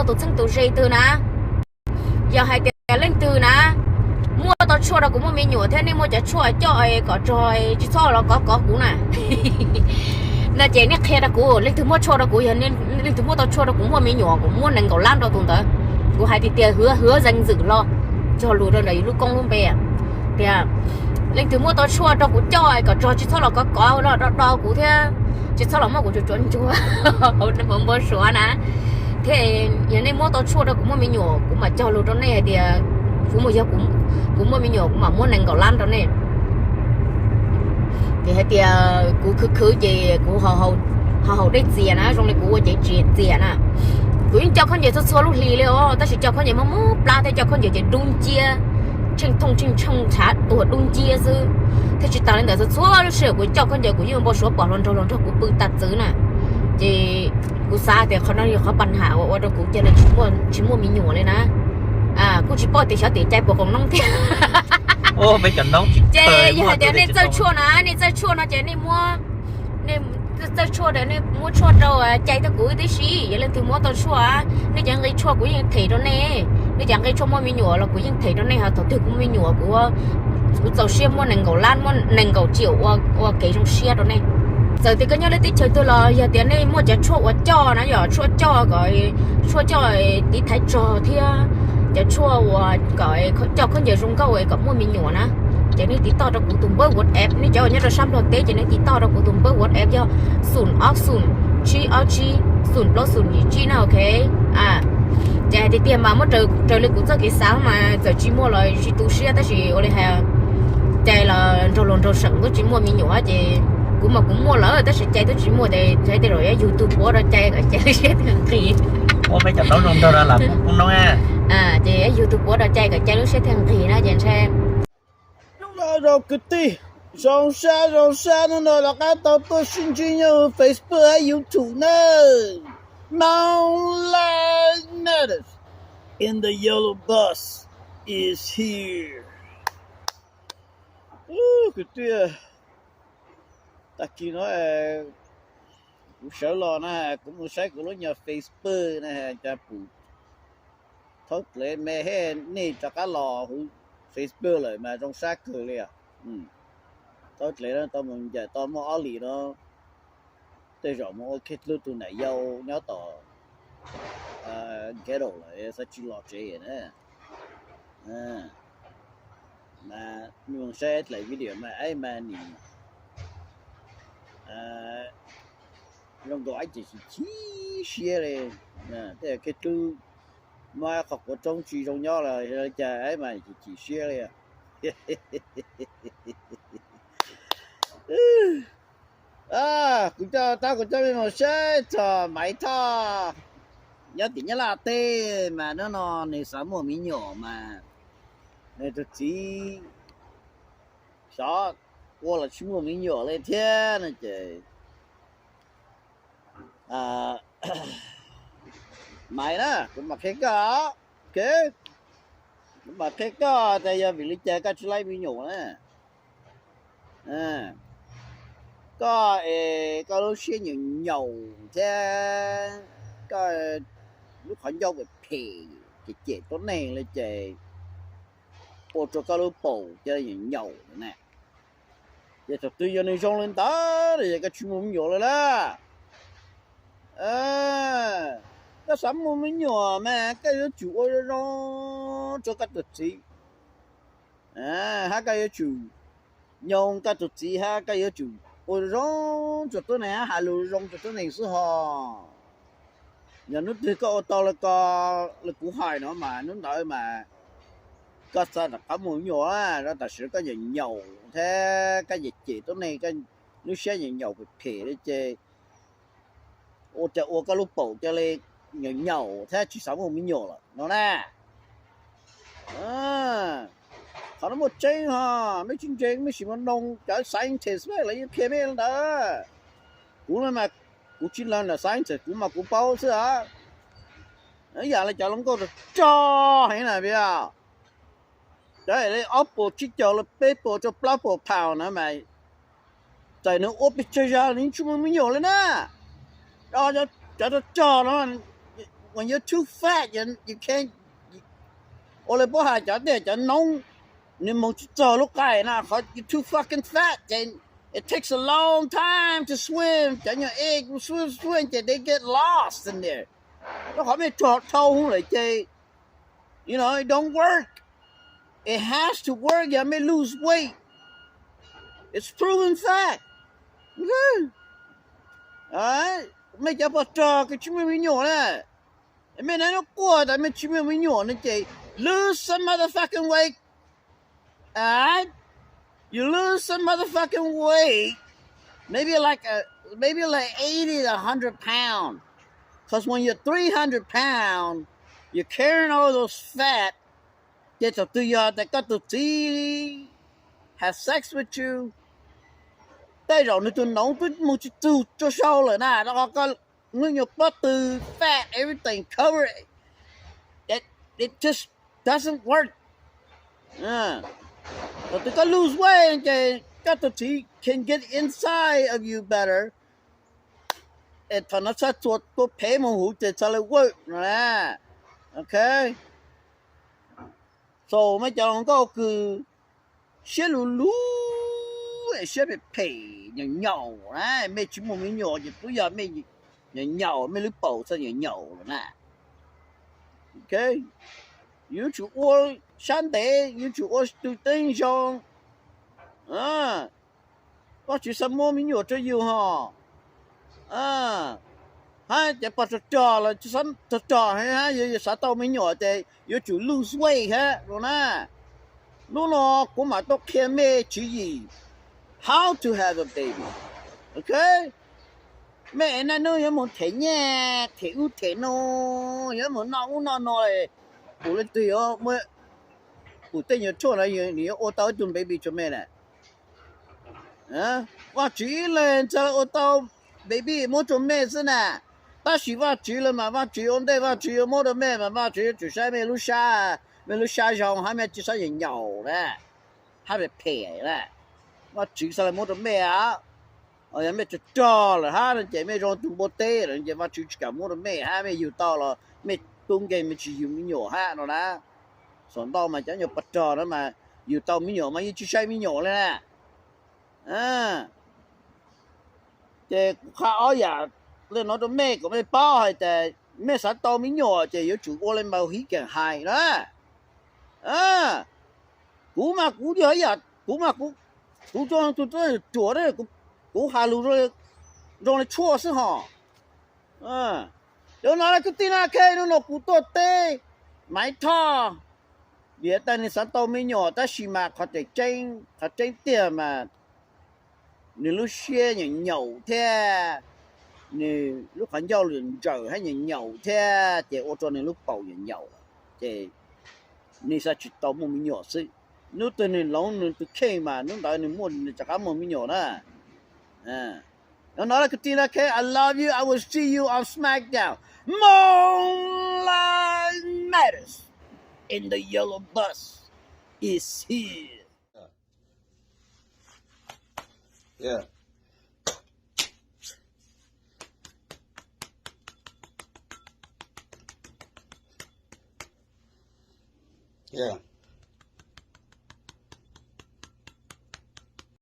tus txheeb tus ze twg na, yog hais tias leej twg na muab tau tshuaj rau kuv muaj me nyuam thiab nej muab cov tshuaj coj kom rog tsis txhob los kov kov kuv na. No ces nej qhia rau kuv, leej twg muab tshuaj rau kuv, yog leej twg muab tau tshuaj rau kuv muaj me nyuam, kuv muab nees nkaum lab rau tus ntawd. Kuv hais tiag tiag, hwv hwv zeej zwm hlo, cog lus rau ntawm yus lub koob lub npe tias leej twg muab tau tshuaj rau kuv coj kom rog tsis txhob los kov kov no, do do kuv thiab tsis txhob los muab kuv tsuav tsuav ntsuag hauv npau suav na. Thiab yog nej muab tau tshuaj rau kuv muaj me nyuam, kuv mam cog lus rau nej hais tias kuv mus yog kuv muaj me nyuam kuv mam muab nees nkaum lab rau nej. Ces hais tias kuv khwv khwv ces kuv ho haus dej txias na, zoo li kuv ua cev txias na. Kuv yeej coj khaub ncaws txhua txhua lub hli li os, tab sis coj khaub ncaws mob mob plab thiab coj khaub ncaws ces dub nciab, tsheej thooj tsheej tshooj ntshav tuag dub nciab xwb. Thiab tsis tas li ntawd, txhua txhua lub sij hawm kuv coj khaub ncaws kuv yeej npau suav pom hluas nraug hluas nraug kuv pw tas txwv na. Ces kuv xav tias qhov no yog qhov pas nham uas ua rau kuv cia li tsis muaj me nyuam li na. Kuj tsis paub tias xyov tim cai puas qoom noob thiab. Ces yog hais tias nej txawj tshuaj na, nej txawj tshuaj no ces nej muab, nej txawj tshuaj ces nej muab tshuaj rau cai tuaj kuv tib si. Yog leej twg muab tau tshuaj, nej cov nqi tshuaj kuv yeej them rau nej. Nej cov nqi tshuaj muaj me nyuam los kuv yeej them rau nej, ho thaum twg kuv muaj me nyuam kuv, kuv txaus siab muab nees nkaum lab, muab nees nkaum triệu ua kev zoo siab rau nej. Txawm tias koj nyob lub teb chaws twg los yog tias nej muaj cov tshuaj uas coj na, yog tshuaj coj kom, tshuaj coj tiv thaiv tsog thiab cov tshuaj uas kom coj khaub ncaws zoo nkauj kom muaj me nyuam na, ces nej tiv toj rau kuv tus npawb WhatsApp. Nej cov uas nyob rau sab Nplog teb ces nej tiv toj rau kuv tus npawb WhatsApp yog xum ob xum tsib ob tsib xum plaub xum yim tsib na, ok. Ces hais tiag tiag mas muab raws li kuv txoj kev xav mas txawm tsis muaj los tsis tu siab, tab sis ua li hais, cai los nraug luag nraug seem twb tsis muaj me nyuam ces kuv mas kuv muaj lawm tab sis cai twb tsis muaj ces hais tias los yuav yug tus puav rau cai kom cai lub siab thiaj nqis. Ces yug tus puav rau cai kom cai lub siab thiaj nqis na ces ntshai. Nyob zoo kwv tij, zoo sab zoo sab hnub no rov qab tau tuaj sib ntsib nyob hauv Facebook hab YouTube na. Moonlight Matters in the Yellow Bus is here. Kwv tij, tag kis no kuv sawv los na, kuv mus saib kuv lub nyuag Facebook na, cas pum thaub dlev me he, nej rov qab los hauv Facebook lawm mas zoo sab kawg li os. Thaub dlev no tau mus ncaim tau muaj ob hlis no, tej zaum mus ua khej dlub tus nam yau nyob tom ghetto lawm xav tsis los tsev na. Mas nws saib dlaim video mas aib mas nim zoo nkaus aib ces chim chim siab li. Tej khej dlub muab qhov quav roob tsis zoo nyob los cas aib mas chim chim siab li. Kuv coj tab kuv coj mej mus saib txog Maiv Thoj nyob tim Nyab Laj teb mas hnub no nws xav muaj me nyuam mas nws tus txiv xyov ua los tsis muaj me nyuam li thiab no ces Maiv na, kuv mam qhia koj, kuv mam qhia koj tias yog vim li cas koj tsis laib me nyuam na. Koj es koj lub siab nyaum nyaum thiab koj lub qhov ncauj phem phem cem cem tuab neeg li ces ua rau koj lub paum cia li nyaum nyaum na. Ces thaum twg yog nws zoo li ntawd es koj tsis muaj me nyuam lawm na. Koj xav muaj me nyuam mas koj yuav tsum ua zoo zoo rau koj tus txiv, hab koj yuav tsum nyob koj tus txiv, hab koj yuav tsum ua zoo zoo rau tuab neeg, hab hais lus zoo rau tuab neeg xwb hos. Yog hnub twg koj ua tau li ko, li kuv hais no mas hnub ntawd mas koj txawm rov qab muaj me nyuam, rau tam sim koj nyaum nyaum thiab koj cem cem tuab neeg, koj lub siab nyaum nyaum phem phem li ces ua cas ua koj lub paum cia li nyaum nyaum thiab tsis xav muaj me nyuam lawm no na. Qhov no muaj tseeb hos, mej tsis ntseeg mej sim mus noog cov scientist mej lawv yeej qhia mej li ntawd. Kuv mas kuv tsis learn ntawm scientist, kuv mas kuv paub xwb os. Ib yam li cov hluas nkauj rog rog heev na, cov li ob puas tsib caug li peb puas rau plaub puas pound na mas txawm nws ua pes tsawg zag nws yeej tsis muaj me nyuam li na. Cov rog rog no When you're too fat, you, you can't, ua li puab has cov tiag cov noob, nws moog tsis txug lub qai na, qhov you're too fucking fat, then it takes a long time to swim, cov nyuag egg swim swim ces they get lost in there. Rau qhov mej tsuag dhau lawm ces, you know, it don't work. It has to work, yog mej lose weight. It's proven fact. Mej cov poj rog kws tsis muaj me nyuam na, mej nab nub quaj tas mej tsis muaj me nyuam no ces lose some motherfucking weight. Alright? You lose some motherfucking weight, maybe like a, maybe like eighty to a hundred pounds. Because when you're three hundred pounds, you're carrying all those fat. Ces thaum twg yog tas koj tus txiv have sex with you, tej zaum nws tus noov twb mus tsis txug rua sau lawm na, rau qhov koj lub nyuag pob tw, fat, everything cover it. It, it just doesn't work. Thaum twg koj lose weight ces koj tus txiv can get inside of you better. Es thaum no txhaj txuas tua phev moog huv ces txhaj le work no na. Ok. So mej cov hluas nkauj kws siab lug lug, siab phem phem, nyaum nyaum na, mej tsis muaj me nyuam ces puab yog mej nyaum nyaum, mej lub paum txhaj nyaum nyaum lawm na. Ok. Yuav tsum ua sab ntev, yuav tsum ua tw teeb zoo. Vaajtswv xaav muab me nyuam rua yug hos. Hab cov pog rog rog los rog rog hab, yog xaav tau me nyuam ces yuav tsum lose weight hab no na. Hnub no kuv mam tuaj qhia mej tswv yim how to have a baby. Ok. Mej naj nub yuav moog them nyaj, them ub them nuav, yuav moog noj ub noj nuav, pum leej twg yuav muab, pum tej nyuag tshuaj na, nws yuav ua tau ib tug baby rua mej na. Vaajtswv ib leeg txhaj ua tau baby muab rua mej xwb na. Tab sis Vaajtswv lawm mas Vaajtswv ua ntej Vaajtswv yuav muab rua mej mas Vaajtswv yuav tsum saib mej lub sab, mej lub sab zoo hab mej tsi sab nyaum nyaum na, hab phem phem na. Vaajtswv xaav le muab rua mej a. Yog mej rog rog lawm hab no ces mej zoo tug npua teb lawm ces Vaajtswv tsis kam muab rua mej hab mej yug tau los mej tub nkeeg mej tsis yug me nyuam hab no na. Xaam ntau mas cov nyuag pog rog na mas yug tau me nyuam mas yeej tsis saib me nyuam le na. Ces kuv qha ob yam le no rua mej kom mej paub hais tas mej xaav tau me nyuam ces yuav tsum ua le Mauj Hib Kaam hais na. Kuv mas kuv yog ib yam, kuv mas kuv, kuv tug ruam, kuv has lug zoo le tshuaj xwb hos. Cov no le kwv tij na, khe nub no kuv tuaj teb Maiv Thoj, vim tas nwg xaav tau me nyuam tab sis mas qhov tseeb, qhov tseeb tiag mas nws lub siab nyaum nyaum thiab, nws lub qhov ncauj lwm ntsawm hab nyaum nyaum thiab ces ua rua nws lub paum nyaum nyaum, ces nws xaav tsis tau muaj me nyuam xwb. Hnub twg nws hloov nws tus kheej mas hnub ntawd nws muaj, nws rov qab muaj me nyuam na. No no kwv tij na, khe, I love you, I will see you on SmackDown. Moonlight Matters in the yellow bus is here. Yeah. Yeah.